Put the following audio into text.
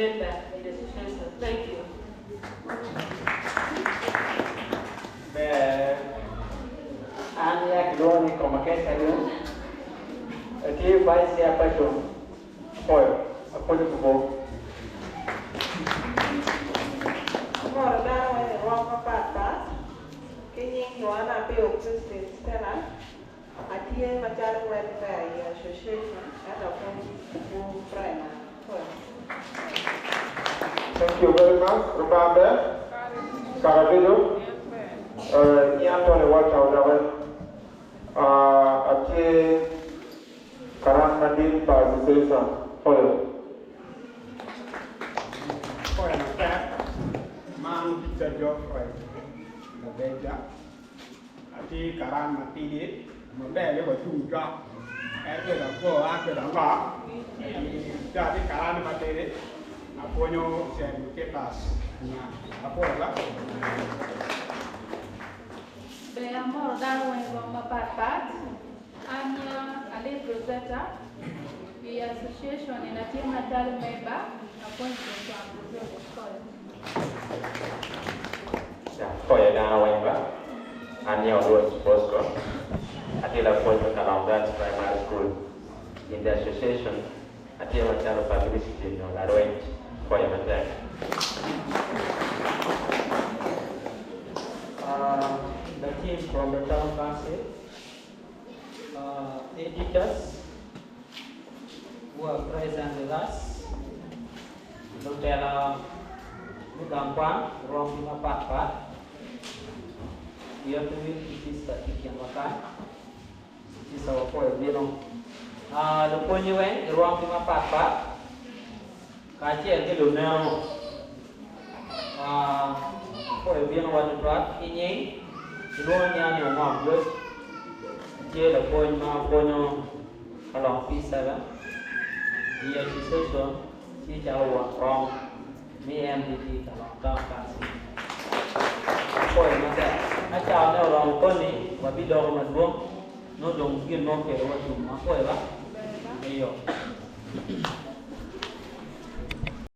member in the association. Thank you. Ber, an ya kilwongo ni Komakech Harun, atye vice chairperson apoyo apwonyo bubo. Amoro dano weng i rwom mapat pat ki nying Joanna Apio Christine Stella. Atye macalo welfare i association ento apwonyo bur primary. Thank you very much. Rubanga ber. Kara ducu. In Anthony Walter odoki. Atye karan madit pa association. Pwoyo. Pwoyo matek. Man Peter Geoffrey Labeja. Atye karan matidi maber ni wacung cok. En bedo abor an abedo ango? Ca atye karan matidi apwonyo Saint Peter's apwoyo ba. Ber amoro dano weng rwom mapat pat. An Alip Rosetta i association eni atye macalo member apwonyo i kom kwan Rosetta College. Apoyo dano weng ba, an nyinga Oluoch Bosco, atye lapwony me Kalong Girls Primary School in the association atye macalo publicity nyo larwec apoyo matek. The team from the town council, editors who are present with us, lutela me gang kwan romgi mapat pat, wiya pe wil ki cista tye i kinwa kany, cista wapwoyo bino, lupwonye weng i rwomgi mapat pat kacel ki luneno, wapwoyo bino wa tutwal ki nying kilwongo nyinga ni Ongom Joyce, atye lapwony ma pwonyo Kalong P7 i association tye calo won rom me MDT Kalong Town Council. Apwoyo matek. Ka cawa me oromo koni wabiloko madwong nongo dong gin mo okelo wa tum. Apwoyo ba? Eyo.